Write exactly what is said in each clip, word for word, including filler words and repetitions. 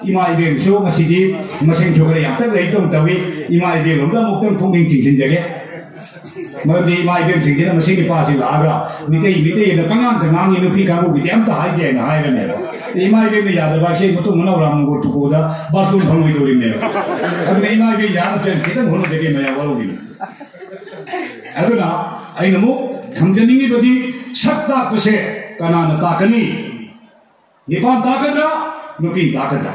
ꯏꯃꯥ ꯏꯕꯦꯟꯁꯨ ꯉꯁꯤꯗꯤ ꯃꯁꯤꯡꯁꯨ ꯈꯔ ꯌꯥꯝꯇꯛ ꯂꯩꯇꯧ ꯇꯧꯏ꯫ ꯏꯃꯥ ꯏꯕꯦꯟ ꯑꯃꯗ ꯑꯃꯨꯛꯇꯪ ꯄꯨꯛꯅꯤꯡ ꯆꯤꯡꯁꯤꯟꯖꯒꯦ꯫ ꯃꯔꯝꯗꯤ ꯏꯃꯥ ꯏꯕꯦꯟꯁꯤꯡꯁꯤꯅ ꯃꯁꯤꯡ ꯅꯤꯄꯥꯁꯤ ꯂꯥꯛꯑꯒ ꯃꯤꯇꯩ ꯃꯤꯇꯩ ꯑꯅ ꯄꯉꯥꯡꯗ ꯉꯥꯡꯉꯤ, ꯅꯨꯄꯤ ꯀꯥꯡꯕꯨꯒꯤꯗꯤ ꯑꯝꯇ ꯍꯥꯏꯗꯦ ꯍꯥꯏꯅ ꯍꯥꯏꯔꯅꯦꯕ꯫ ꯏꯃꯥ ꯏꯕꯦꯟꯅ ꯌꯥꯗꯕ ꯍꯥꯏꯁꯦ ꯃꯇꯨꯡ ꯃꯅꯥꯎ ꯔꯥꯝ ꯃꯣꯍꯟ ꯇꯨꯀꯣꯗ ꯕꯥꯇꯣꯟ ꯐꯪꯉꯣꯏꯗꯧꯔꯤꯕꯅꯦꯕ꯫ ꯑꯗꯨꯅ ꯏꯃꯥ ꯏꯕꯦꯟ ꯌꯥꯅꯕ ꯈꯤꯇꯪ ꯍꯣꯠꯅꯖꯒꯦ ꯃꯌꯥꯝ ꯋꯥꯔꯧꯕꯤꯅꯨ꯫ ꯑꯗꯨꯅ ꯑꯩꯅ ꯑꯃꯨꯛ ꯊꯝꯖꯅꯤꯡꯉꯤꯕꯗꯤ, ꯁꯛ ꯇꯥꯛꯄꯁꯦ ꯀꯅꯥꯅ ꯇꯥꯛꯀꯅꯤ? ꯅꯤꯄꯥꯟ ꯇꯥꯛꯀꯗ꯭ꯔꯥ? ꯅꯨꯄꯤ ꯇꯥꯛꯀꯗ꯭ꯔꯥ?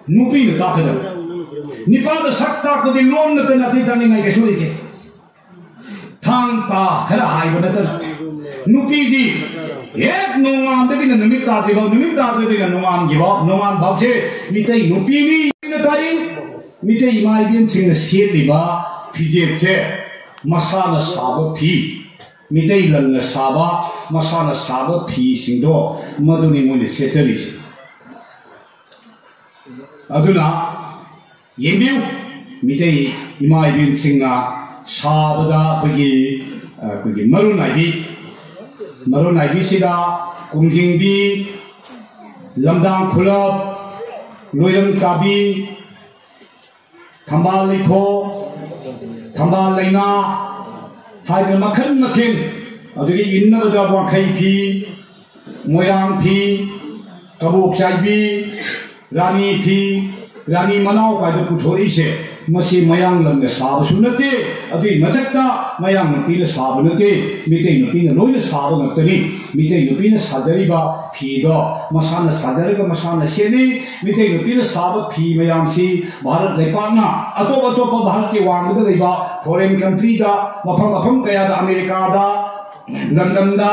ꯅꯨꯄꯤꯅ ꯇꯥꯛꯀꯗꯕ꯫ ꯅꯤꯄꯥꯗ ꯁꯛ ꯇꯥꯛꯄꯗꯤ ꯂꯣꯟ ꯅꯠꯇꯅ ꯑꯇꯩ ꯇꯥꯛꯅꯤꯡꯉꯥꯏ ꯀꯩꯁꯨ ꯂꯩꯇꯦ꯫ ꯊꯥꯡ ꯇꯥ ꯈꯔ ꯍꯥꯏꯕ ꯅꯠꯇꯅ꯫ ꯅꯨꯄꯤꯗꯤ ꯍꯦꯛ ꯅꯣꯡꯉꯥꯟꯗꯒꯤꯅ ꯅꯨꯃꯤꯠ ꯇꯥꯗ꯭ꯔꯤꯐꯥꯎ, ꯅꯨꯃꯤꯠ ꯇꯥꯗ꯭ꯔꯤꯕꯒꯤꯅ ꯅꯣꯡꯉꯥꯟꯈꯤꯕ, ꯅꯣꯡꯉꯥꯟ ꯐꯥꯎꯁꯦ ꯃꯤꯇꯩ ꯅꯨꯄꯤꯅꯤ꯫ ꯑꯩꯅ ꯇꯥꯛꯏ, ꯃꯤꯇꯩ ꯏꯃꯥ ꯏꯕꯦꯟꯁꯤꯡꯅ ꯁꯦꯠꯂꯤꯕ ꯐꯤꯖꯦꯠꯁꯦ ꯃꯁꯥꯅ ꯁꯥꯕ ꯐꯤ, ꯃꯤꯇꯩ ꯂꯪꯅ ꯁꯥꯕ, ꯃꯁꯥꯅ ꯁꯥꯕ ꯐꯤꯁꯤꯡꯗꯣ ꯃꯗꯨꯅꯤ ꯃꯣꯏꯅ ꯁꯦꯠꯆꯔꯤꯁꯦ꯫ ꯑꯗꯨꯅ ꯌꯦꯡꯕꯤꯌꯨ, ꯃꯤꯇꯩ ꯏꯃꯥ ꯏꯕꯦꯟꯁꯤꯡꯅ ꯁꯥꯕꯗ ꯑꯩꯈꯣꯏꯒꯤ, ꯑꯩꯈꯣꯏꯒꯤ ꯃꯔꯨ ꯅꯥꯏꯕꯤ, ꯃꯔꯨ ꯅꯥꯏꯕꯤꯁꯤꯗ ꯀꯨꯝꯖꯤꯡꯕꯤ, ꯂꯝꯗꯥꯡ ꯈꯨꯂꯞ, ꯂꯣꯏꯔꯪ ꯀꯥꯕꯤ, ꯊꯝꯕꯥꯜ ꯂꯩꯈꯣꯛ, ꯊꯝꯕꯥꯜ ꯂꯩꯅꯥ ꯍꯥꯏꯗꯅ ꯃꯈꯜ ꯃꯊꯦꯜ, ꯑꯗꯨꯗꯒꯤ ꯏꯟꯅꯕꯗ ꯋꯥꯡꯈꯩ ꯐꯤ, ꯃꯣꯏꯔꯥꯡ ꯐꯤ, ꯀꯕꯣꯛ ꯆꯥꯏꯕꯤ, ꯔꯥꯅꯤ ꯐꯤ, ꯔꯥꯅꯤ ꯃꯅꯥꯎ ꯀꯥꯏꯗ ꯄꯨꯊꯣꯔꯛꯏꯁꯦ, ꯃꯁꯤ ꯃꯌꯥꯡ ꯂꯝꯅ ꯁꯥꯕꯁꯨ ꯅꯠꯇꯦ, ꯑꯗꯨꯒꯤ ꯃꯊꯛꯇ ꯃꯌꯥꯡ ꯅꯨꯄꯤꯅ ꯁꯥꯕ ꯅꯠꯇꯦ, ꯃꯤꯇꯩ ꯅꯨꯄꯤꯅ ꯂꯣꯏꯅ ꯁꯥꯕ ꯉꯥꯛꯇꯅꯤ꯫ ꯃꯤꯇꯩ ꯅꯨꯄꯤꯅ ꯁꯥꯖꯔꯤꯕ ꯐꯤꯗꯣ ꯃꯁꯥꯅ ꯁꯥꯖꯔꯒ ꯃꯁꯥꯅ ꯁꯦꯠꯂꯤ꯫ ꯃꯤꯇꯩ ꯅꯨꯄꯤꯅ ꯁꯥꯕ ꯐꯤ ꯃꯌꯥꯝꯁꯤ ꯚꯥꯔꯠ ꯂꯩꯄꯥꯛꯅ ꯑꯇꯣꯞ ꯑꯇꯣꯞꯄ ꯚꯥꯔꯠꯀꯤ ꯋꯥꯡꯃꯗ ꯂꯩꯕ foreign countryꯗ, ꯃꯐꯝ ꯃꯐꯝ ꯀꯌꯥꯗ, ꯑꯃꯦꯔꯤꯀꯥꯗ, ꯂꯟꯗꯟꯗ,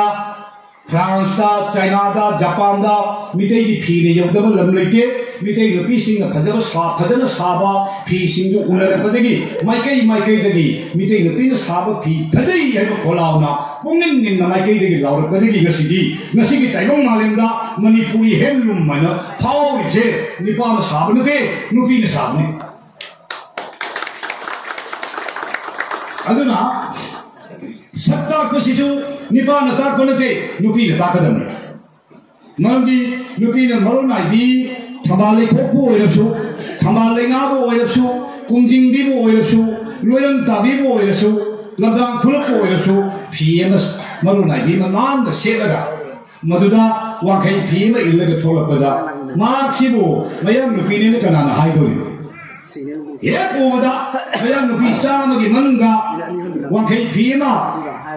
ꯐ꯭ꯔꯥꯟꯁꯇ, ꯆꯥꯏꯅꯥꯗ, ꯖꯄꯥꯟꯗ ꯃꯤꯇꯩꯒꯤ ꯐꯤꯅ ꯌꯧꯗꯕ ꯂꯝ ꯂꯩꯇꯦ꯫ ꯃꯤꯇꯩ ꯅꯨꯄꯤꯁꯤꯡꯅ ꯐꯖꯕ ꯁꯥ-, ꯐꯖꯅ ꯁꯥꯕ ꯐꯤꯁꯤꯡꯗꯨ ꯎꯅꯔꯛꯄꯗꯒꯤ ꯃꯥꯏꯀꯩ ꯃꯥꯏꯀꯩꯗꯒꯤ ꯃꯤꯇꯩ ꯅꯨꯄꯤꯅ ꯁꯥꯕ ꯐꯤ ꯐꯖꯩ ꯍꯥꯏꯕ ꯈꯣꯜꯂꯥꯎꯅ ꯄꯨꯡꯅꯤꯡ ꯅꯤꯡꯅ ꯃꯥꯏꯀꯩꯗꯒꯤ ꯂꯥꯎꯔꯛꯄꯗꯒꯤ ꯉꯁꯤꯗꯤ, ꯉꯁꯤꯒꯤ ꯇꯥꯏꯕꯪ ꯃꯥꯂꯦꯝꯗ ꯃꯅꯤꯄꯨꯔꯤ handloom ꯍꯥꯏꯅ ꯐꯥꯎꯔꯤꯕꯁꯦ ꯅꯤꯄꯥꯅ ꯁꯥꯕ ꯅꯠꯇꯦ, ꯅꯨꯄꯤꯅ ꯁꯥꯕꯅꯤ꯫ ꯑꯗꯨꯅ ꯁꯛ ꯇꯥꯛꯄꯁꯤꯁꯨ ꯅꯤꯄꯥꯅ ꯇꯥꯛꯄ ꯅꯠꯇꯦ, ꯅꯨꯄꯤꯅ ꯇꯥꯛꯀꯗꯕꯅꯤ꯫ ꯃꯔꯝꯗꯤ ꯅꯨꯄꯤꯅ ꯃꯔꯨ ꯅꯥꯏꯕꯤ, ꯊꯝꯕꯥꯜ ꯂꯩꯈꯣꯛꯄꯨ ꯑꯣꯏꯔꯁꯨ, ꯊꯝꯕꯥꯜ ꯂꯩꯉꯥꯕꯨ ꯑꯣꯏꯔꯁꯨ, ꯀꯨꯝꯖꯤꯡꯕꯤꯕꯨ ꯑꯣꯏꯔꯁꯨ, ꯂꯣꯏꯔꯝ ꯇꯥꯕꯤꯕꯨ ꯑꯣꯏꯔꯁꯨ, ꯂꯝꯗꯥꯡ ꯈꯨꯂꯛꯄꯨ ꯑꯣꯏꯔꯁꯨ, ꯐꯤ ꯑꯃ, ꯃꯔꯨ ꯅꯥꯏꯕꯤ ꯑꯃ ꯅꯥꯟꯅ ꯁꯦꯠꯂꯒ, ꯃꯗꯨꯗ ꯋꯥꯡꯈꯩ ꯐꯤ ꯑꯃ ꯏꯜꯂꯒ ꯊꯣꯛꯂꯛꯄꯗ, ꯃꯍꯥꯛꯁꯤꯕꯨ ꯃꯌꯥꯡ ꯅꯨꯄꯤꯅꯦꯅ ꯀꯅꯥꯅ ꯍꯥꯏꯗꯣꯔꯤꯅꯣ? ꯍꯦꯛ ꯎꯕꯗ ꯃꯌꯥꯡ ꯅꯨꯄꯤ ꯆꯥꯝꯃꯒꯤ ꯃꯅꯨꯡꯗ ꯋꯥꯡꯈꯩ ꯐꯤ ꯑꯃ,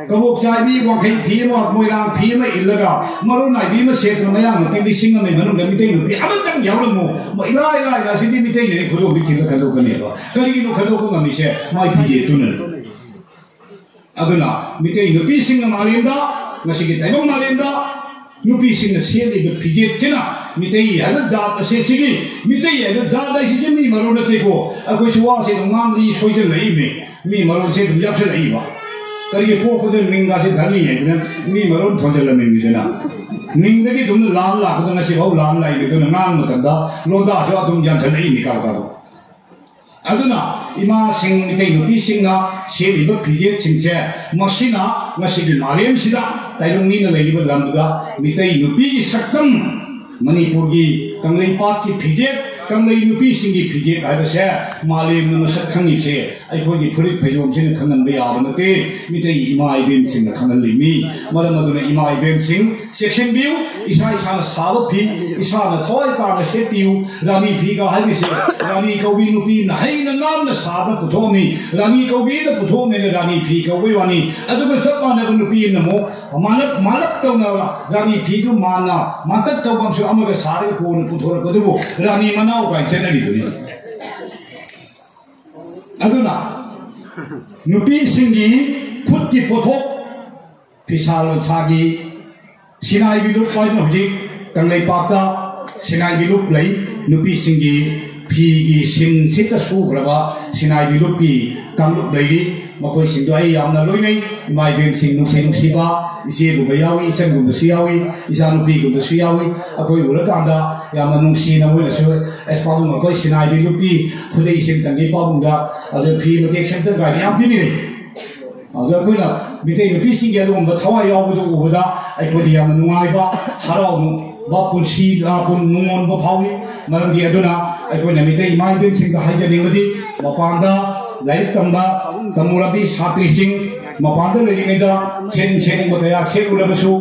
ꯀꯕꯣꯛ ꯆꯥꯏꯕꯤ ꯋꯥꯡꯈꯩ ꯐꯤ ꯑꯃ, ꯃꯣꯏꯔꯥꯡ ꯐꯤ ꯑꯃ ꯏꯜꯂꯒ, ꯃꯔꯨ ꯅꯥꯏꯕꯤ ꯑꯃ ꯁꯦꯠꯇꯨꯅ ꯃꯌꯥꯡ ꯅꯨꯄꯤ ꯂꯤꯁꯤꯡ ꯑꯃꯒꯤ ꯃꯅꯨꯡꯗ ꯃꯤꯇꯩ ꯅꯨꯄꯤ ꯑꯃꯇꯪ ꯌꯥꯎꯔꯝꯃꯨ꯫ ꯏꯔꯥꯏ ꯂꯥꯏꯅ ꯁꯤꯗꯤ ꯃꯤꯇꯩꯅꯅꯤ ꯈꯨꯗꯣꯝꯕꯤ ꯊꯤꯕ ꯈꯟꯗꯣꯛꯀꯅꯦꯕ꯫ ꯀꯔꯤꯒꯤꯅꯣ ꯈꯟꯗꯣꯛꯄ ꯉꯝꯃꯤꯁꯦ? ꯃꯥꯏ ꯐꯤꯖꯦꯠꯇꯨꯅꯅꯤ꯫ ꯑꯗꯨꯅ ꯃꯤꯇꯩ ꯅꯨꯄꯤꯁꯤꯡꯅ ꯃꯥꯂꯦꯝꯗ, ꯉꯁꯤꯒꯤ ꯇꯥꯏꯕꯪ ꯃꯥꯂꯦꯝꯗ ꯅꯨꯄꯤꯁꯤꯡꯅ ꯁꯦꯠꯂꯤꯕ ꯐꯤꯖꯦꯠꯁꯤꯅ, ꯃꯤꯇꯩ ꯍꯥꯏꯕ ꯖꯥꯠ ꯑꯁꯦ, ꯁꯤꯒꯤ ꯃꯤꯇꯩ ꯍꯥꯏꯕ ꯖꯥꯠ ꯍꯥꯏꯁꯤꯗꯤ ꯃꯤ ꯃꯔꯣꯟ ꯅꯠꯇꯦꯀꯣ꯫ ꯑꯩꯈꯣꯏꯁꯨ ꯋꯥꯁꯦ ꯑꯗꯨꯝ ꯉꯥꯡꯕꯗꯤ ꯁꯣꯏꯖꯜꯂꯛꯏꯃꯤ, ꯃꯤ ꯃꯔꯣꯟꯁꯦ ꯑꯗꯨꯝ ꯌꯥꯎꯁꯜꯂꯛꯏꯕ꯫ ꯀꯔꯤꯒꯤ ꯄꯣꯛꯄꯗ ꯃꯤꯡꯒꯥꯁꯦ ꯙꯔꯃꯤ ꯍꯥꯏꯗꯅ ꯃꯤ ꯃꯔꯣꯟ ꯊꯣꯟꯖꯜꯂꯝꯃꯤꯗꯅ? ꯃꯤꯡꯗꯒꯤ ꯑꯗꯨꯝ ꯂꯥꯟ ꯂꯥꯛꯄꯗ ꯉꯁꯤꯐꯥꯎ ꯂꯥꯟ ꯂꯥꯛꯏꯅꯤ꯫ ꯑꯗꯨꯅ ꯉꯥꯡꯕ ꯃꯇꯝꯗ ꯂꯣꯟꯗꯥꯁꯨ ꯑꯗꯨꯝ ꯌꯥꯟꯁꯜꯂꯛꯏꯅꯤ ꯀꯥꯕ ꯀꯥꯕ꯫ ꯑꯗꯨꯅ ꯏꯃꯥꯁꯤꯡ, ꯃꯤꯇꯩ ꯅꯨꯄꯤꯁꯤꯡꯅ ꯁꯦꯠꯂꯤꯕ ꯐꯤꯖꯦꯠꯁꯤꯡꯁꯦ, ꯃꯁꯤꯅ ꯉꯁꯤꯒꯤ ꯃꯥꯂꯦꯝꯁꯤꯗ ꯇꯥꯏꯕꯪ ꯃꯤꯅ ꯂꯩꯔꯤꯕ ꯂꯝꯗꯨꯗ ꯃꯤꯇꯩ ꯅꯨꯄꯤꯒꯤ ꯁꯛꯇꯝ, ꯃꯅꯤꯄꯨꯔꯒꯤ ꯀꯪꯂꯩꯄꯥꯛꯀꯤ ꯐꯤꯖꯦꯠ, ꯀꯪꯂꯩ ꯅꯨꯄꯤꯁꯤꯡꯒꯤ ꯐꯤꯖꯦꯠ ꯍꯥꯏꯕꯁꯦ ꯃꯥꯂꯦꯝꯅ ꯃꯁꯛ ꯈꯪꯉꯤꯁꯦ ꯑꯩꯈꯣꯏꯒꯤ ꯐꯨꯔꯤꯠ ꯐꯩꯖꯣꯝꯁꯤꯅ ꯈꯪꯍꯟꯕ ꯌꯥꯕ ꯅꯠꯇꯦ, ꯃꯤꯇꯩ ꯏꯃꯥ ꯏꯕꯦꯟꯁꯤꯡꯅ ꯈꯪꯍꯜꯂꯤꯃꯤ꯫ ꯃꯔꯝ ꯑꯗꯨꯅ ꯏꯃꯥ ꯏꯕꯦꯟꯁꯤꯡ, ꯆꯦꯛꯁꯤꯟꯕꯤꯌꯨ, ꯏꯁꯥ ꯏꯁꯥꯅ ꯁꯥꯕ ꯐꯤ ꯏꯁꯥꯅ ꯊꯋꯥꯏ ꯇꯥꯅ ꯁꯦꯠꯄꯤꯌꯨ꯫ ꯔꯥꯅꯤ ꯐꯤꯒ ꯍꯥꯏꯕꯁꯦ ꯔꯥꯅꯤ ꯀꯧꯕꯤ ꯅꯨꯄꯤꯅ ꯍꯩꯅ ꯅꯥꯟꯅ ꯁꯥꯗꯅ ꯄꯨꯊꯣꯛꯑꯝꯃꯤ꯫ ꯔꯥꯅꯤ ꯀꯧꯕꯤꯅ ꯄꯨꯊꯣꯛꯑꯝꯃꯦꯅ ꯔꯥꯅꯤ ꯐꯤ ꯀꯧꯕꯩ ꯋꯥꯅꯤ꯫ ꯑꯗꯨꯒ ꯆꯞ ꯃꯥꯟꯅꯕ ꯅꯨꯄꯤ ꯑꯃꯅ ꯑꯃꯨꯛ ꯃꯥꯂꯛ, ꯃꯥꯂꯛ ꯇꯧꯅ ꯔꯥꯅꯤ ꯐꯤꯗꯨ ꯃꯥꯟꯅ ꯃꯥꯟꯇꯛ ꯇꯧꯕ ꯑꯃꯁꯨ ꯑꯃꯒ ꯁꯥꯔꯒ ꯀꯣꯟꯅ ꯄꯨꯊꯣꯔꯛꯄꯗꯨꯕꯨ ꯔꯥꯅꯤ ꯃꯅꯥꯎ ꯀꯥꯏꯅ ꯆꯠꯅꯔꯤꯗꯨꯅꯤ꯫ ꯑꯗꯨꯅ ꯅꯨꯄꯤꯁꯤꯡꯒꯤ ꯈꯨꯠꯀꯤ ꯄꯣꯠꯊꯣꯛ, ꯐꯤꯁꯥ ꯂꯣꯟꯁꯥꯒꯤ ꯁꯤꯅꯥꯏꯒꯤ ꯂꯨꯞ ꯍꯥꯏꯅ ꯍꯧꯖꯤꯛ ꯀꯪꯂꯩꯄꯥꯛꯇ ꯁꯤꯅꯥꯏꯒꯤ ꯂꯨꯞ ꯂꯩ꯫ ꯅꯨꯄꯤꯁꯤꯡꯒꯤ ꯐꯤꯒꯤ ꯁꯤꯟꯁꯤꯠꯇ ꯁꯨꯈ꯭ꯔꯕ ꯁꯤꯅꯥꯏꯒꯤ ꯂꯨꯞꯀꯤ ꯀꯥꯡꯂꯨꯞ ꯂꯩꯔꯤ꯫ ꯃꯈꯣꯏꯁꯤꯡꯗꯣ ꯑꯩ ꯌꯥꯝꯅ ꯂꯣꯏꯅꯩ꯫ ꯏꯃꯥ ꯏꯕꯦꯟꯁꯤꯡ ꯅꯨꯡꯁꯤ ꯅꯨꯡꯁꯤꯕ ꯏꯆꯦꯒꯨꯝꯕ ꯌꯥꯎꯏ, ꯏꯆꯟꯒꯨꯝꯕꯁꯨ ꯌꯥꯎꯏ, ꯏꯆꯥꯅꯨꯄꯤꯒꯨꯝꯕꯁꯨ ꯌꯥꯎꯏ꯫ ꯑꯩꯈꯣꯏ ꯎꯔꯀꯥꯟꯗ ꯌꯥꯝꯅ ꯅꯨꯡꯁꯤꯅ ꯃꯣꯏꯅꯁꯨ, "ꯑꯁ, ꯄꯥꯕꯨꯡ, ꯑꯩꯈꯣꯏ ꯁꯤꯅꯥꯏꯒꯤ ꯂꯨꯞꯀꯤ ꯈꯨꯗꯩ ꯁꯤꯝꯇꯪꯒꯤ ꯄꯥꯕꯨꯡꯗ ꯑꯗꯨ ꯐꯤ ꯃꯇꯦꯛ ꯁꯤꯝꯇꯪ" ꯀꯥꯏꯅ ꯌꯥꯝ ꯄꯤꯕꯤꯔꯛꯏ꯫ ꯑꯗꯣ ꯑꯩꯈꯣꯏꯅ ꯃꯤꯇꯩ ꯅꯨꯄꯤꯁꯤꯡꯒꯤ ꯑꯗꯨꯒꯨꯝꯕ ꯊꯋꯥꯏ ꯌꯥꯎꯕꯗꯨ ꯎꯕꯗ ꯑꯩꯈꯣꯏꯗ ꯌꯥꯝꯅ ꯅꯨꯡꯉꯥꯏꯕ, ꯍꯔꯥꯎꯕ, ꯄꯨꯟꯁꯤ, ꯑ, ꯄꯨꯟ-, ꯅꯨꯡꯉꯣꯟꯕ ꯐꯥꯎꯏ꯫ ꯃꯔꯝꯗꯤ ꯑꯗꯨꯅ ꯑꯩꯈꯣꯏꯅ ꯃꯤꯇꯩ ꯏꯃꯥ ꯏꯕꯦꯟꯁꯤꯡꯗ ꯍꯥꯏꯖꯅꯤꯡꯕꯗꯤ, ꯃꯄꯥꯟꯗ ꯂꯥꯏꯔꯤꯛ ꯇꯝꯕ, ꯇꯝꯃꯨꯔꯕꯤ ꯁꯥꯇ꯭ꯔꯤꯁꯤꯡ ꯃꯄꯥꯟꯗ ꯂꯩꯔꯤꯉꯩꯗ ꯁꯦꯠꯅꯤꯡ ꯁꯦꯠꯅꯤꯡꯕ ꯀꯌꯥ ꯁꯦꯠꯂꯨꯔꯕꯁꯨ,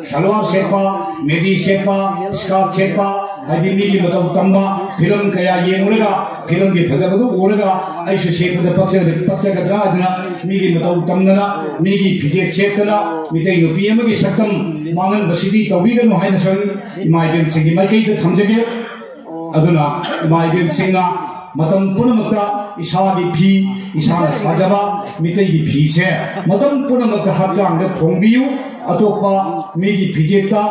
ꯁꯜꯋꯥꯔ ꯁꯦꯠꯄ, ꯃꯦꯗꯤ ꯁꯦꯠꯄ, ꯁ꯭ꯀꯥꯔꯠ ꯁꯦꯠꯄ, ꯍꯥꯏꯗꯤ ꯃꯤꯒꯤ ꯃꯇꯧ ꯇꯝꯕ, ꯐꯤꯂꯝ ꯀꯌꯥ ꯌꯦꯡꯂꯨꯔꯒ ꯐꯤꯂꯝꯒꯤ ꯐꯖꯕꯗꯨ ꯎꯔꯒ ꯑꯩꯁꯨ ꯁꯦꯠꯄꯗ ꯄꯛꯆ-, ꯄꯛꯆꯒꯗ꯭ꯔꯥ ꯍꯥꯏꯗꯅ ꯃꯤꯒꯤ ꯃꯇꯧ ꯇꯝꯗꯅ, ꯃꯤꯒꯤ ꯐꯤꯖꯦꯠ ꯁꯦꯠꯇꯅ ꯃꯤꯇꯩ ꯅꯨꯄꯤ ꯑꯃꯒꯤ ꯁꯛꯇꯝ ꯃꯥꯡꯍꯟꯕꯁꯤꯗꯤ ꯇꯧꯕꯤꯒꯅꯨ ꯍꯥꯏꯅꯁꯨ ꯑꯩ ꯏꯃꯥ ꯏꯕꯦꯟꯁꯤꯡꯒꯤ ꯃꯥꯏꯀꯩꯗ ꯊꯝꯖꯒꯦ꯫ ꯑꯗꯨꯅ ꯏꯃꯥ ꯏꯕꯦꯟꯁꯤꯡꯅ ꯃꯇꯝ ꯄꯨꯝꯅꯃꯛꯇ ꯏꯁꯥꯒꯤ ꯐꯤ, ꯏꯁꯥꯅ ꯁꯥꯖꯕ ꯃꯤꯇꯩꯒꯤ ꯐꯤꯁꯦ ꯃꯇꯝ ꯄꯨꯝꯅꯃꯛꯇ ꯍꯛꯆꯥꯡꯗ ꯊꯣꯡꯕꯤꯌꯨ꯫ ꯑꯇꯣꯞꯄ ꯃꯤꯒꯤ ꯐꯤꯖꯦꯠꯇ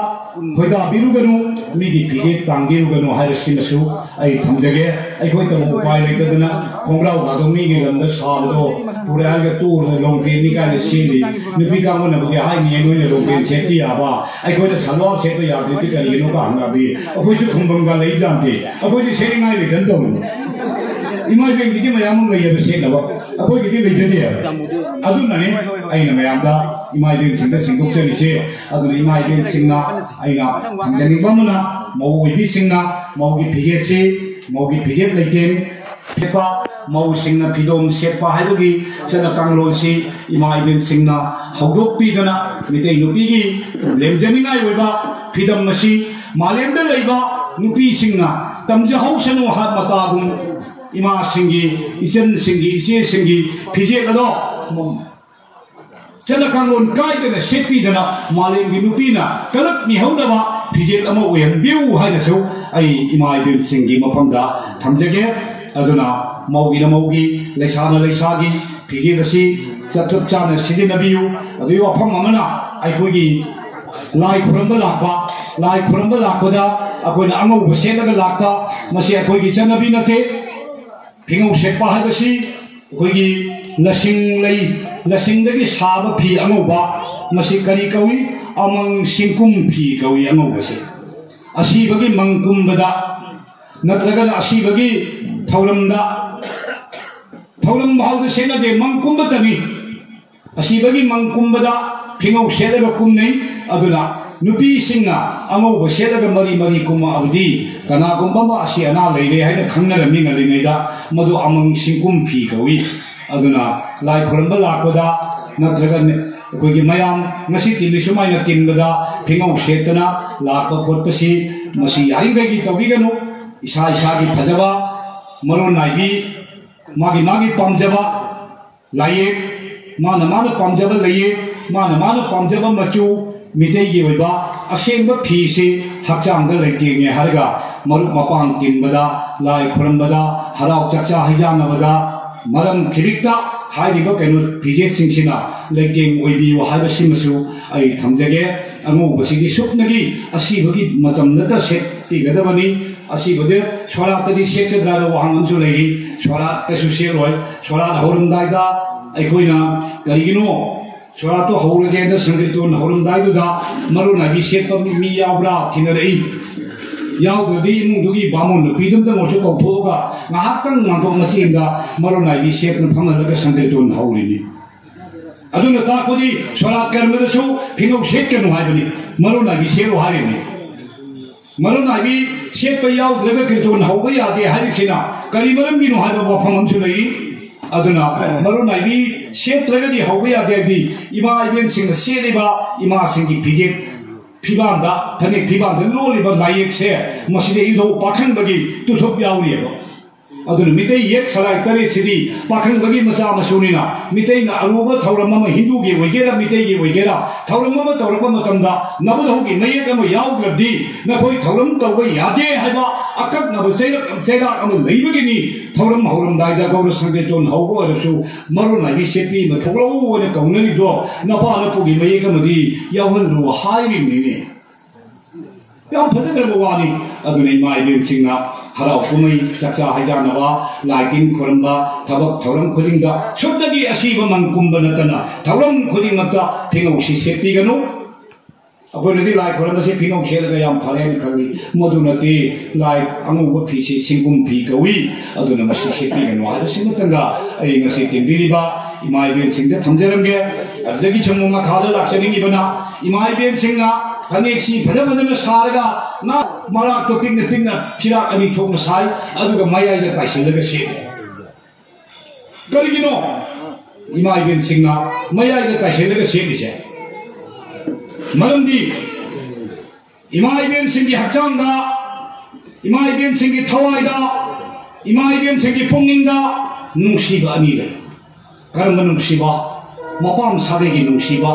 ꯈꯣꯏꯗꯥꯕꯤꯔꯨꯒꯅꯨ, ꯃꯤꯒꯤ ꯐꯤꯖꯦꯠ ꯇꯥꯡꯕꯤꯔꯨꯒꯅꯨ ꯍꯥꯏꯕꯁꯤꯃꯁꯨ ꯑꯩ ꯊꯝꯖꯒꯦ꯫ ꯑꯩꯈꯣꯏ ꯇꯕꯨ ꯎꯄꯥꯏ ꯂꯩꯇꯗꯅ ꯈꯣꯡꯒ꯭ꯔꯥꯎꯒꯗꯣ ꯃꯤꯒꯤ ꯂꯝꯗ ꯁꯥꯕꯗꯣ ꯄꯨꯔꯛꯑꯒ ꯇꯣꯛꯑꯒ ꯂꯣꯡꯄꯦꯟꯅꯤ ꯀꯥꯏꯅ ꯁꯦꯠꯂꯤ꯫ ꯅꯨꯄꯤ ꯀꯥꯡꯕꯨꯅꯕꯨꯗꯤ ꯍꯥꯏꯅꯤ, "ꯅꯣꯏꯅ ꯂꯣꯡꯄꯦꯟ ꯁꯦꯠꯄ ꯌꯥꯕ, ꯑꯩꯈꯣꯏꯅ ꯁꯜꯋꯥꯔ ꯁꯦꯠꯄ ꯌꯥꯗ꯭ꯔꯤꯗꯤ ꯀꯔꯤꯒꯤꯅꯣ?" ꯀꯥ ꯍꯪꯉꯛꯑꯕꯤ꯫ ꯑꯩꯈꯣꯏꯁꯨ ꯈꯨꯝꯐꯝꯒ ꯂꯩꯖꯥꯠꯅꯠꯇꯦ꯫ ꯑꯩꯈꯣꯏꯗꯤ ꯁꯦꯠꯅꯤꯡꯉꯥꯏ ꯂꯩꯇꯅ ꯇꯧꯔꯤꯅꯤ꯫ ꯏꯃꯥ ꯏꯕꯦꯟꯒꯤꯗꯤ ꯃꯌꯥꯝ ꯑꯃ ꯂꯩꯌꯦꯕ ꯁꯦꯠꯅꯕ, ꯑꯩꯈꯣꯏꯒꯤꯗꯤ ꯂꯩꯖꯗꯦ꯫ ꯑꯗꯨꯅꯅꯦ ꯑꯩꯅ ꯃꯌꯥꯝꯗ ꯏꯃꯥ ꯏꯕꯦꯟꯁꯤꯡꯗ ꯁꯦꯡꯗꯣꯛꯆꯔꯤꯁꯦ꯫ ꯑꯗꯨꯅ ꯏꯃꯥ ꯏꯕꯦꯟꯁꯤꯡꯅ ꯑꯩꯅ ꯊꯝꯖꯅꯤꯡꯕ ꯑꯃꯅ, ꯃꯧ ꯑꯣꯏꯕꯤꯁꯤꯡꯅ ꯃꯧꯒꯤ ꯐꯤꯖꯦꯠꯁꯤ, ꯃꯧꯒꯤ ꯐꯤꯖꯦꯠ ꯂꯩꯇꯦꯡ ꯁꯦꯠꯄ, ꯃꯧꯁꯤꯡꯅ ꯐꯤꯗꯣꯝ ꯁꯦꯠꯄ ꯍꯥꯏꯕꯒꯤ ꯆꯠꯅ ꯀꯥꯡꯂꯣꯟꯁꯤ ꯏꯃꯥ ꯏꯕꯦꯟꯁꯤꯡꯅ ꯍꯧꯗꯣꯛꯄꯤꯗꯅ ꯃꯤꯇꯩ ꯅꯨꯄꯤꯒꯤ ꯂꯦꯝꯖꯅꯤꯡꯉꯥꯏ ꯑꯣꯏꯕ ꯐꯤꯗꯝ ꯑꯁꯤ ꯃꯥꯂꯦꯝꯗ ꯂꯩꯕ ꯅꯨꯄꯤꯁꯤꯡꯅ ꯇꯝꯖꯍꯧꯁꯅꯨ ꯍꯥꯏꯕ ꯃꯇꯥꯒꯨꯝ ꯏꯃꯥꯁꯤꯡꯒꯤ, ꯏꯆꯟꯁꯤꯡꯒꯤ, ꯏꯆꯦꯁꯤꯡꯒꯤ ꯐꯤꯖꯦꯠ ꯑꯗꯣ ꯆꯠꯅ ꯀꯥꯡꯂꯣꯟ ꯀꯥꯏꯗꯅ ꯁꯦꯠꯄꯤꯗꯅ ꯃꯥꯂꯦꯝꯒꯤ ꯅꯨꯄꯤꯅ ꯀꯂꯛ ꯃꯤꯍꯧꯅꯕ ꯐꯤꯖꯦꯠ ꯑꯃ ꯑꯣꯏꯍꯟꯕꯤꯌꯨ ꯍꯥꯏꯅꯁꯨ ꯑꯩ ꯏꯃꯥ ꯏꯕꯦꯟꯁꯤꯡꯒꯤ ꯃꯐꯝꯗ ꯊꯝꯖꯒꯦ꯫ ꯑꯗꯨꯅ ꯃꯧꯒꯤꯅ ꯃꯧꯒꯤ, ꯂꯩꯁꯥꯅ ꯂꯩꯁꯥꯒꯤ ꯐꯤꯖꯦꯠ ꯑꯁꯤ ꯆꯞ ꯆꯞ ꯆꯥꯅ ꯁꯤꯖꯤꯟꯅꯕꯤꯌꯨ꯫ ꯑꯗꯨꯒꯤ ꯋꯥꯐꯝ ꯑꯃꯅ ꯑꯩꯈꯣꯏꯒꯤ ꯂꯥꯏ ꯈꯨꯔꯝꯕ ꯂꯥꯛꯄ, ꯂꯥꯏ ꯈꯨꯔꯝꯕ ꯂꯥꯛꯄꯗ ꯑꯩꯈꯣꯏꯅ ꯑꯉꯧꯕ ꯁꯦꯠꯂꯒ ꯂꯥꯛꯄ, ꯃꯁꯤ ꯑꯩꯈꯣꯏꯒꯤ ꯆꯠꯅꯕꯤ ꯅꯠꯇꯦ꯫ ꯐꯤꯉꯧ ꯁꯦꯠꯄ ꯍꯥꯏꯕꯁꯤ ꯑꯩꯈꯣꯏꯒꯤ ꯂꯁꯤꯡ ꯂꯩ, ꯂꯁꯤꯡꯗꯒꯤ ꯁꯥꯕ ꯐꯤ ꯑꯉꯧꯕ, ꯃꯁꯤ ꯀꯔꯤ ꯀꯧꯏ? ꯑꯃꯪ ꯁꯤꯡꯀꯨꯝ ꯐꯤ ꯀꯧꯏ ꯑꯉꯧꯕꯁꯦ꯫ ꯑꯁꯤꯕꯒꯤ ꯃꯪ ꯀꯨꯝꯕꯗ ꯅꯠꯇ꯭ꯔꯒꯅ ꯑꯁꯤꯕꯒꯤ ꯊꯧꯔꯝꯗ, ꯊꯧꯔꯝ ꯐꯥꯎꯗ ꯁꯦꯠꯅꯗꯦ, ꯃꯪ ꯀꯨꯝꯕꯇꯅꯤ꯫ ꯑꯁꯤꯕꯒꯤ ꯃꯪ ꯀꯨꯝꯕꯗ ꯐꯤꯉꯧ ꯁꯦꯠꯂꯒ ꯀꯨꯝꯅꯩ꯫ ꯑꯗꯨꯅ ꯅꯨꯄꯤꯁꯤꯡꯅ ꯑꯉꯧꯕ ꯁꯦꯠꯂꯒ ꯃꯔꯤ ꯃꯔꯤ ꯀꯨꯝꯃꯛꯑꯕꯗꯤ ꯀꯅꯥꯒꯨꯝꯕ ꯑꯃ ꯑꯁꯤ ꯑꯅꯥ ꯂꯩꯔꯦ ꯍꯥꯏꯅ ꯈꯪꯅꯔꯝꯃꯤ ꯉꯜꯂꯤꯉꯩꯗ꯫ ꯃꯗꯨ ꯑꯃꯪ ꯁꯤꯡꯀꯨꯝ ꯐꯤ ꯀꯧꯏ꯫ ꯑꯗꯨꯅ ꯂꯥꯏ ꯈꯨꯔꯨꯝꯕ ꯂꯥꯛꯄꯗ ꯅꯠꯇ꯭ꯔꯒ ꯑꯩꯈꯣꯏꯒꯤ ꯃꯌꯥꯝ ꯉꯁꯤ ꯇꯤꯜꯂꯤ ꯁꯨꯃꯥꯏꯅ ꯇꯤꯟꯕꯗ ꯐꯤꯉꯧ ꯁꯦꯠꯇꯅ ꯂꯥꯛꯄ ꯈꯣꯠꯄꯁꯤ ꯃꯁꯤ ꯌꯥꯔꯤꯈꯩꯒꯤ ꯇꯧꯕꯤꯒꯅꯨ꯫ ꯏꯁꯥ ꯏꯁꯥꯒꯤ ꯐꯖꯕ, ꯃꯔꯣꯟ ꯅꯥꯏꯕꯤ, ꯃꯥꯒꯤ ꯃꯥꯒꯤ ꯄꯥꯝꯖꯕ ꯂꯥꯏꯌꯦꯛ, ꯃꯥꯅ ꯃꯥꯅ ꯄꯥꯝꯖꯕ ꯂꯥꯏꯌꯦꯛ, ꯃꯥꯅ ꯃꯥꯅ ꯄꯥꯝꯖꯕ ꯃꯆꯨ, ꯃꯤꯇꯩꯒꯤ ꯑꯣꯏꯕ ꯑꯁꯦꯡꯕ ꯐꯤꯁꯤ ꯍꯛꯆꯥꯡꯗ ꯂꯩꯇꯦꯡꯉꯦ ꯍꯥꯏꯔꯒ ꯃꯔꯨꯞ ꯃꯄꯥꯡ ꯇꯤꯟꯕꯗ, ꯂꯥꯏ ꯈꯨꯔꯨꯝꯕꯗ, ꯍꯔꯥꯎ ꯆꯥꯛꯆꯥ ꯍꯩꯖꯥꯟꯅꯕꯗ ꯃꯔꯝ ꯈꯤꯕꯤꯛꯇ ꯍꯥꯏꯔꯤꯕ ꯀꯩꯅꯣ ꯐꯤꯖꯦꯠꯁꯤꯡꯁꯤꯅ ꯂꯩꯇꯦꯡ ꯑꯣꯏꯕꯤꯌꯨ ꯍꯥꯏꯕꯁꯤꯃꯁꯨ ꯑꯩ ꯊꯝꯖꯒꯦ꯫ ꯑꯉꯧꯕꯁꯤꯗꯤ ꯁꯨꯞꯅꯒꯤ ꯑꯁꯤꯕꯒꯤ ꯃꯇꯝꯗꯇ ꯁꯦꯠꯄꯤꯒꯗꯕꯅꯤ꯫ ꯑꯁꯤꯕꯗꯤ ꯁꯣꯔꯥꯠꯇꯗꯤ ꯁꯦꯠꯀꯗ꯭ꯔꯥ ꯍꯥꯏꯕ ꯋꯥꯍꯪ ꯑꯃꯁꯨ ꯂꯩꯔꯤ꯫ ꯁꯣꯔꯥꯠꯇꯁꯨ ꯁꯦꯠꯂꯣꯏ꯫ ꯁꯣꯔꯥꯠ ꯍꯧꯔꯝꯗꯥꯏꯗ ꯑꯩꯈꯣꯏꯅ ꯀꯔꯤꯒꯤꯅꯣ ꯁꯣꯔꯥꯠꯇꯣ ꯍꯧꯔꯒꯦꯅ ꯁꯪꯀꯤꯔꯇꯣꯟ ꯍꯧꯔꯝꯗꯥꯏꯗꯨꯗ ꯃꯔꯨ ꯅꯥꯏꯕꯤ ꯁꯦꯠꯄ ꯃꯤ ꯌꯥꯎꯕ꯭ꯔꯥ ꯊꯤꯅꯔꯛꯏ꯫ ꯌꯥꯎꯗ꯭ꯔꯗꯤ ꯏꯃꯨꯡꯗꯨꯒꯤ ꯕꯥꯃꯣꯟ ꯅꯨꯄꯤꯗꯨꯝꯇꯪ ꯑꯣꯏꯔꯁꯨ ꯀꯧꯊꯣꯛꯑꯒ ꯉꯥꯏꯍꯥꯛꯇꯪ ꯉꯥꯡꯊꯣꯛ ꯃꯆꯦ ꯑꯃꯗ ꯃꯔꯨ ꯅꯥꯏꯕꯤ ꯁꯦꯠꯇꯨꯅ ꯐꯝꯍꯜꯂꯒ ꯁꯪꯀꯤꯔꯇꯣꯟ ꯍꯧꯔꯤꯅꯤ꯫ ꯑꯗꯨꯅ ꯇꯥꯛꯄꯗꯤ ꯁꯣꯔꯥꯠ ꯀꯔꯃꯗꯁꯨ ꯐꯤꯅꯧ ꯁꯦꯠꯀꯅꯨ ꯍꯥꯏꯕꯅꯤ, ꯃꯔꯨ ꯅꯥꯏꯕꯤ ꯁꯦꯠꯂꯨ ꯍꯥꯏꯔꯤꯕꯅꯤ꯫ ꯃꯔꯨ ꯅꯥꯏꯕꯤ ꯁꯦꯠꯄ ꯌꯥꯎꯗ꯭ꯔꯒ ꯀꯤꯔꯇꯣꯟ ꯍꯧꯕ ꯌꯥꯗꯦ ꯍꯥꯏꯔꯤꯕꯁꯤꯅ ꯀꯔꯤ ꯃꯔꯝꯒꯤꯅꯣ ꯍꯥꯏꯕ ꯋꯥꯐꯝ ꯑꯃꯁꯨ ꯂꯩꯔꯤ꯫ ꯑꯗꯨꯅ ꯃꯔꯨ ꯅꯥꯏꯕꯤ ꯁꯦꯠꯇ꯭ꯔꯒꯗꯤ ꯍꯧꯕ ꯌꯥꯗꯦ ꯍꯥꯏꯕꯗꯤ ꯏꯃꯥ ꯏꯕꯦꯟꯁꯤꯡꯅ ꯁꯦꯠꯂꯤꯕ ꯏꯃꯥꯁꯤꯡꯒꯤ ꯐꯤꯖꯦꯠ ꯐꯤꯕꯥꯟꯗ, ꯐꯅꯦꯛ ꯐꯤꯕꯥꯟꯗ ꯂꯣꯜꯂꯤꯕ ꯂꯥꯏꯌꯦꯛꯁꯦ ꯃꯁꯤꯗ ꯏꯙꯧ ꯄꯥꯈꯪꯕꯒꯤ ꯇꯨꯊꯣꯞ ꯌꯥꯎꯔꯤꯑꯕ꯫ ꯑꯗꯨꯅ ꯃꯤꯇꯩ ꯌꯦꯛ ꯁꯂꯥꯏ ꯇꯔꯦꯠꯁꯤꯗꯤ ꯄꯥꯈꯪꯕꯒꯤ ꯃꯆꯥ ꯃꯁꯨꯅꯤꯅ ꯃꯤꯇꯩꯅ ꯑꯔꯨꯕ ꯊꯧꯔꯝ ꯑꯃ ꯍꯤꯟꯗꯨꯒꯤ ꯑꯣꯏꯒꯦꯔꯥ ꯃꯤꯇꯩꯒꯤ ꯑꯣꯏꯒꯦꯔꯥ ꯊꯧꯔꯝ ꯑꯃ ꯇꯧꯔꯛꯄ ꯃꯇꯝꯗ ꯅꯕꯨꯙꯧꯒꯤ ꯃꯌꯦꯛ ꯑꯃ ꯌꯥꯎꯗ꯭ꯔꯗꯤ ꯅꯈꯣꯏ ꯊꯧꯔꯝ ꯇꯧꯕ ꯌꯥꯗꯦ ꯍꯥꯏꯕ ꯑꯀꯛꯅꯕ ꯆꯩꯔꯛ ꯆꯩꯔꯥꯛ ꯑꯃ ꯂꯩꯕꯒꯤꯅꯤ꯫ ꯊꯧꯔꯝ ꯍꯧꯔꯝꯗꯥꯏꯗ ꯒꯧꯔ ꯁꯪꯀꯤꯔꯇꯣꯟ ꯍꯧꯕ ꯑꯣꯏꯔꯁꯨ ꯃꯔꯨ ꯅꯥꯏꯕꯤ ꯁꯦꯠꯄꯤ ꯑꯃ ꯊꯣꯛꯂꯛꯎ ꯍꯥꯏꯅ ꯀꯧꯅꯔꯤꯗꯣ ꯅꯄꯥ ꯅꯄꯨꯒꯤ ꯃꯌꯦꯛ ꯑꯃꯗꯤ ꯌꯥꯎꯍꯜꯂꯨ ꯍꯥꯏꯔꯤꯕꯅꯤꯅꯦ꯫ ꯌꯥꯝ ꯐꯖꯈ꯭ꯔꯕ ꯋꯥꯅꯤ꯫ ꯑꯗꯨꯅ ꯏꯃꯥ ꯏꯕꯦꯟꯁꯤꯡꯅ ꯍꯔꯥꯎ ꯀꯨꯝꯍꯩ ꯆꯥꯛꯆꯥ ꯍꯩꯖꯥꯟꯅꯕ ꯂꯥꯏ ꯇꯤꯟ ꯈꯨꯔꯨꯝꯕ ꯊꯕꯛ ꯊꯧꯔꯝ ꯈꯨꯗꯤꯡꯗ ꯁꯨꯞꯅꯒꯤ ꯑꯁꯤꯕ ꯃꯪ ꯀꯨꯝꯕ ꯅꯠꯇꯅ ꯊꯧꯔꯝ ꯈꯨꯗꯤꯡꯃꯛꯇ ꯐꯤꯉꯧꯁꯤ ꯁꯦꯠꯄꯤꯒꯅꯨ꯫ ꯑꯩꯈꯣꯏꯅꯗꯤ ꯂꯥꯏ ꯈꯨꯔꯨꯝꯕꯁꯦ ꯐꯤꯉꯧ ꯁꯦꯠꯂꯒ ꯌꯥꯝ ꯐꯔꯦꯅ ꯈꯜꯂꯤ꯫ ꯃꯗꯨ ꯅꯠꯇꯦ, ꯂꯥꯏ ꯑꯉꯧꯕ ꯐꯤꯁꯤ ꯁꯤꯡꯀꯨꯝ ꯐꯤ ꯀꯧꯏ꯫ ꯑꯗꯨꯅ ꯃꯁꯤ ꯁꯦꯠꯄꯤꯒꯅꯨ ꯍꯥꯏꯕꯁꯤꯃꯇꯪꯒ ꯑꯩ ꯉꯁꯤ ꯇꯤꯟꯕꯤꯔꯤꯕ ꯏꯃꯥ ꯏꯕꯦꯟꯁꯤꯡꯗ ꯊꯝꯖꯔꯝꯒꯦ꯫ ꯑꯗꯨꯗꯒꯤ ꯁꯨꯝ ꯃꯈꯥꯗ ꯂꯥꯛꯆꯅꯤꯡꯉꯤꯕꯅ, ꯏꯃꯥ ꯏꯕꯦꯟꯁꯤꯡꯅ ꯐꯅꯦꯛꯁꯤ ꯐꯖ ꯐꯖꯅ ꯁꯥꯔꯒ ꯅꯥ ꯃꯔꯥꯛꯇꯣ ꯄꯤꯛꯅ ꯄꯤꯛꯅ ꯐꯤꯔꯥꯛ ꯑꯅꯤ ꯊꯣꯛꯅ ꯁꯥꯏ, ꯑꯗꯨꯒ ꯃꯌꯥꯏꯗ ꯇꯥꯏꯁꯤꯜꯂꯒ ꯁꯦꯠꯂꯤ꯫ ꯀꯔꯤꯒꯤꯅꯣ ꯏꯃꯥ ꯏꯕꯦꯟꯁꯤꯡꯅ ꯃꯌꯥꯏꯗ ꯇꯥꯏꯁꯤꯜꯂꯒ ꯁꯦꯠꯂꯤꯁꯦ? ꯃꯔꯝꯗꯤ ꯏꯃꯥ ꯏꯕꯦꯟꯁꯤꯡꯒꯤ ꯍꯛꯆꯥꯡꯗ, ꯏꯃꯥ ꯏꯕꯦꯟꯁꯤꯡꯒꯤ ꯊꯋꯥꯏꯗ, ꯏꯃꯥ ꯏꯕꯦꯟꯁꯤꯡꯒꯤ ꯄꯨꯛꯅꯤꯡꯗ ꯅꯨꯡꯁꯤꯕ ꯑꯅꯤ ꯂꯩ꯫ ꯀꯔꯝꯕ ꯅꯨꯡꯁꯤꯕ? ꯃꯄꯥꯝ ꯁꯥꯒꯩꯒꯤ ꯅꯨꯡꯁꯤꯕ,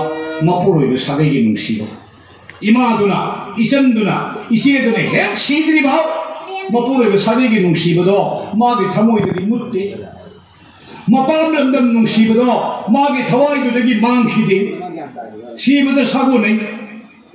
ꯃꯄꯨꯔꯣꯏꯕ ꯁꯥꯒꯩꯒꯤ ꯅꯨꯡꯁꯤꯕ꯫ ꯏꯃꯥꯗꯨꯅ, ꯏꯆꯟꯗꯨꯅ, ꯏꯆꯦꯗꯨꯅ ꯍꯦꯛ ꯁꯤꯗ꯭ꯔꯤꯕ ꯃꯄꯨꯔꯣꯏꯕ ꯁꯥꯒꯩꯒꯤ ꯅꯨꯡꯁꯤꯕꯗꯣ ꯃꯥꯒꯤ ꯊꯃꯣꯏꯗꯒꯤ ꯃꯨꯠꯇꯦ꯫ ꯃꯄꯥꯝ ꯂꯝꯗꯝ ꯅꯨꯡꯁꯤꯕꯗꯣ ꯃꯥꯒꯤ ꯊꯋꯥꯏꯗꯨꯗꯒꯤ ꯃꯥꯡꯈꯤꯗꯦ꯫ ꯁꯤꯕꯗ ꯁꯥꯒꯣꯟꯅꯩ꯫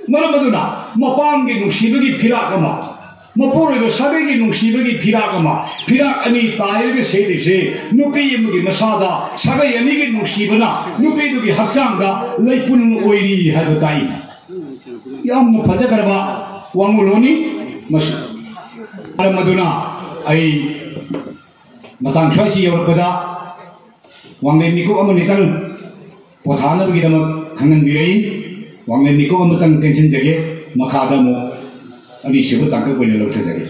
ꯃꯔꯝ ꯑꯗꯨꯅ ꯃꯄꯥꯝꯒꯤ ꯅꯨꯡꯁꯤꯕꯒꯤ ꯐꯤꯔꯥꯛ ꯑꯃ, ꯃꯄꯨꯔꯣꯏꯕ ꯁꯥꯒꯩꯒꯤ ꯅꯨꯡꯁꯤꯕꯒꯤ ꯐꯤꯔꯥꯛ ꯑꯃ, ꯐꯤꯔꯥꯛ ꯑꯅꯤ ꯇꯥꯏꯔꯒ ꯁꯦꯠꯂꯤꯁꯦ ꯅꯨꯄꯤ ꯑꯃꯒꯤ ꯃꯁꯥꯗ ꯁꯥꯒꯩ ꯑꯅꯤꯒꯤ ꯅꯨꯡꯁꯤꯕꯅ ꯅꯨꯄꯤꯗꯨꯒꯤ ꯍꯛꯆꯥꯡꯗ ꯂꯩꯄꯨꯟ ꯑꯣꯏꯔꯤ ꯍꯥꯏꯕ ꯇꯥꯛꯏ꯫ ꯌꯥꯝꯅ ꯐꯖꯈ꯭ꯔꯕ ꯋꯥꯉꯨꯂꯣꯟꯅꯤ ꯃꯁꯤ꯫ ꯃꯔꯝ ꯑꯗꯨꯅ ꯑꯩ ꯃꯇꯥꯡ ꯁ꯭ꯋꯥꯏꯁꯤ ꯌꯧꯔꯛꯄꯗ ꯋꯥꯡꯂꯦꯟ ꯃꯤꯀꯨꯞ ꯑꯃꯅꯤꯇꯪ ꯄꯣꯊꯥꯅꯕꯒꯤꯗꯃꯛ ꯈꯪꯍꯟꯕꯤꯔꯛꯏ꯫ ꯋꯥꯡꯂꯦꯟ ꯃꯤꯀꯨꯞ ꯑꯃꯇꯪ ꯇꯦꯟꯁꯤꯟꯖꯒꯦ, ꯃꯈꯥꯗ ꯑꯃꯨꯛ ꯑꯅꯤꯁꯨꯕ ꯇꯥꯡꯀꯛ ꯑꯣꯏꯅ ꯂꯧꯊꯖꯒꯦ꯫